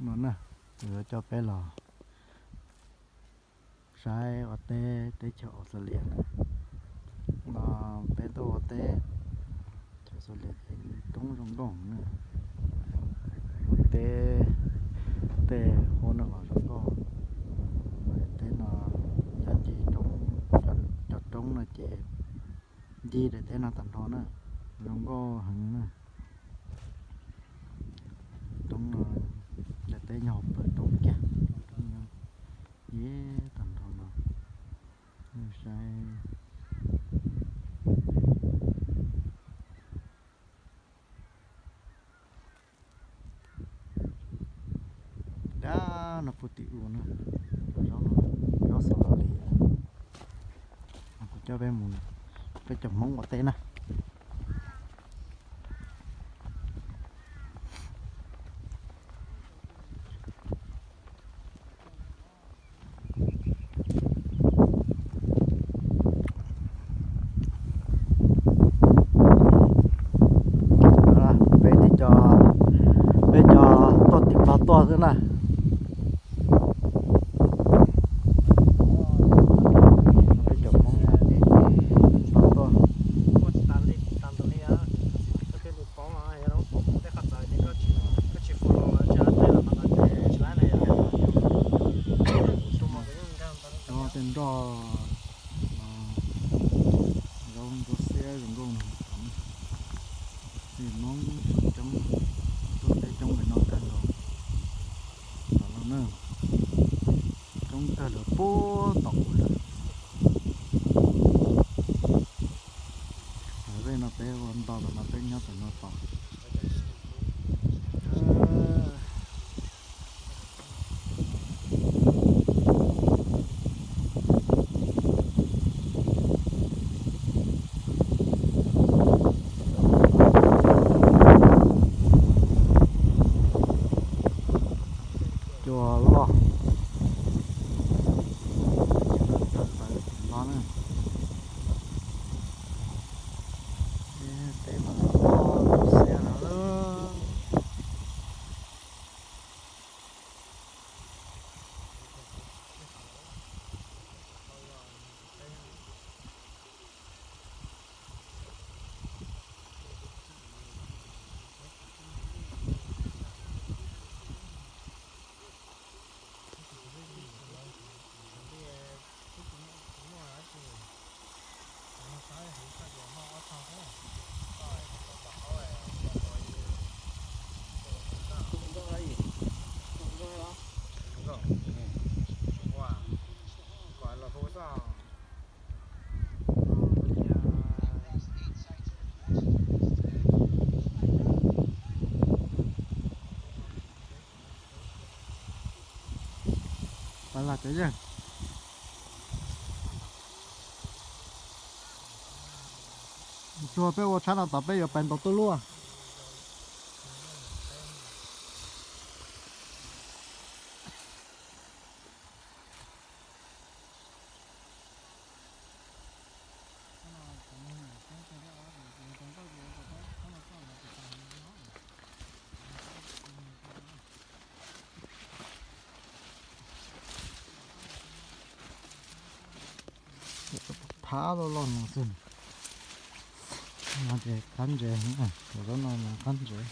No na, kuv yuav coj peb los saib ua teb teb chaws Australia na. No peb tuaj ua teb chaws Australia ces roob zoo nkauj na. Teb, tej huab no los zoo nkauj. Teb no cov ncig roob, cov roob no ces ncig daim teb no tag nrho na, zoo nkauj heev na. Roob no, daim teb nyob hauv plawv roob kiag, roob nyob ib tag nrho no. Saib dab no puag tim ub na, zaub, zaub xav los li. Kuv coj peb mus, peb cov Hmoob ua teb na. Peb, peb cov tuaj tim Nplog tuaj xwb na. Peb cov Hmoob Nplog tuaj. Cov tej nroj, zaub ntsuab xiab zoo nkauj no, tej Hmoob tseem coob, tuaj teb coob pem no kawg nkaus. Los na, coob kawg lawm puag tom ub lawm. Lawv tej no peb ua ntau tom no peb nyob tom no tos. Cua loj, tawv tawv tim no na. Teb mas loj xiab no. Pab los cov yawg, tsuag peb ua tshab no tod peb yuav pais ntaus tuj luaj. Thab loj loj no xwb. No ces qab ntses, tus zaub no qab ntses.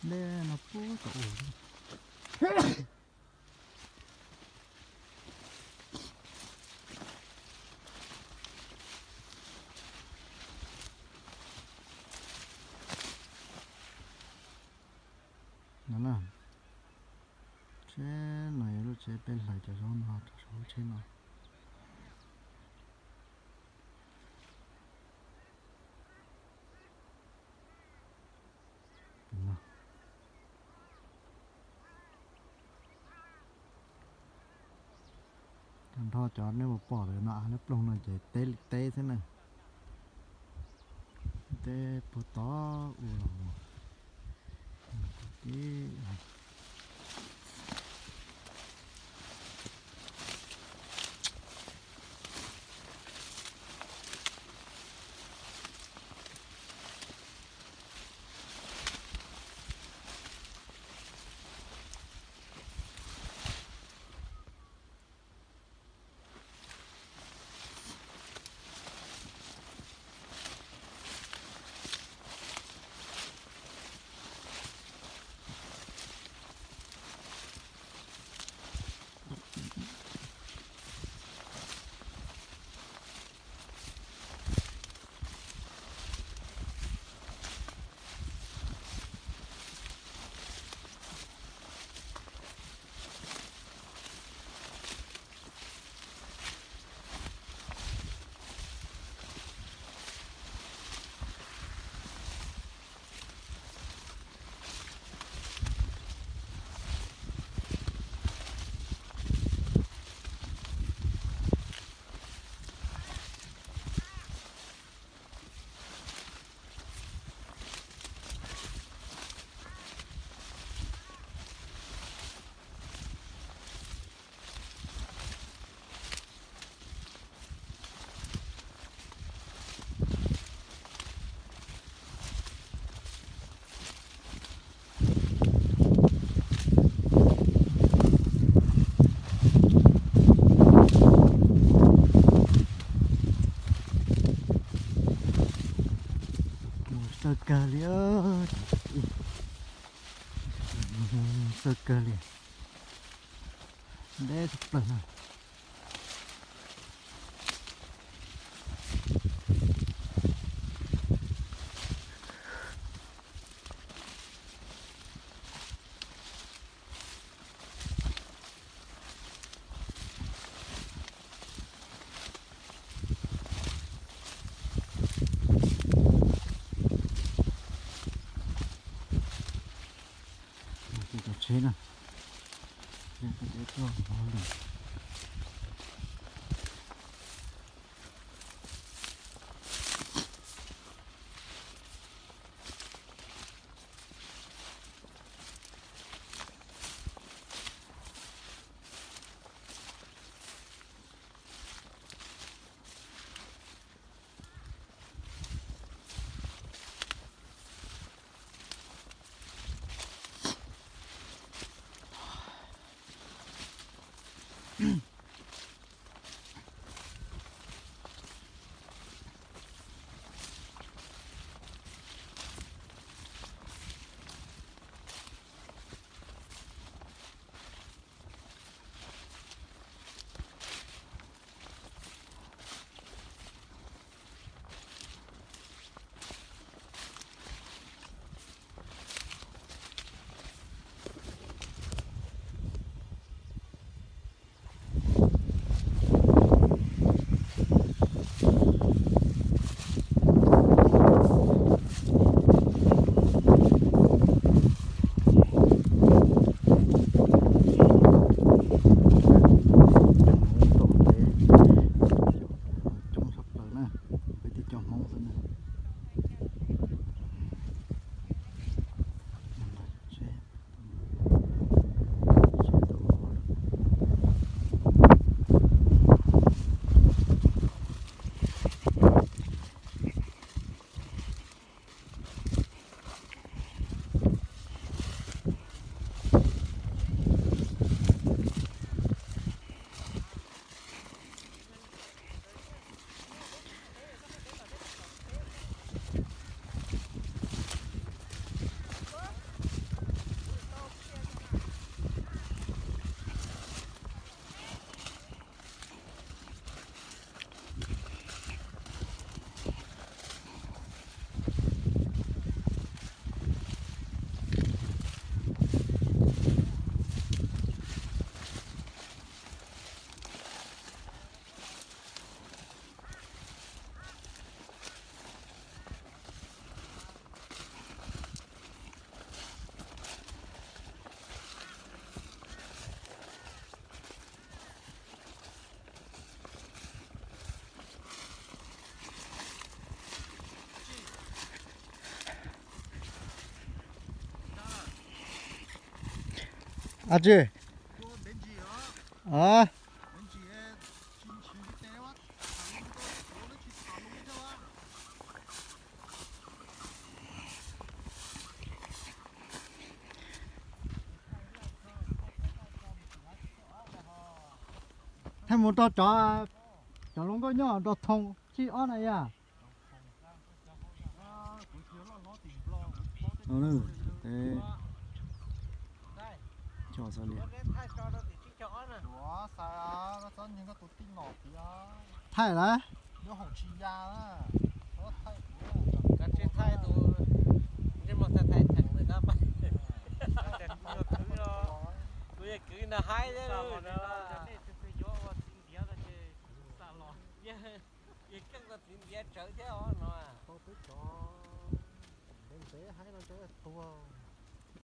Dej no puag tom ub. No na, tsheb no yog lub tsheb peb hlais cov zaub no rau saum lub tsheb no. Tag nrho cov nej mus pom ntawm no lub ploog no ces teb li teb xwb na. Puag tod ua los mus. Mus txawj kawg li, txawj kawg li, deb tshaj plaws na. Tus tsheb na, tuaj lawm. A tsi. Thaij mus rau cov, cov hluas nkauj nyob nrog thoo tsib ob na yom. Thaij lawm. Kuv yog kwv no haib, yog keej ua txiv ntiav tsawv thiab os no. Ntev ntev haib no tuag.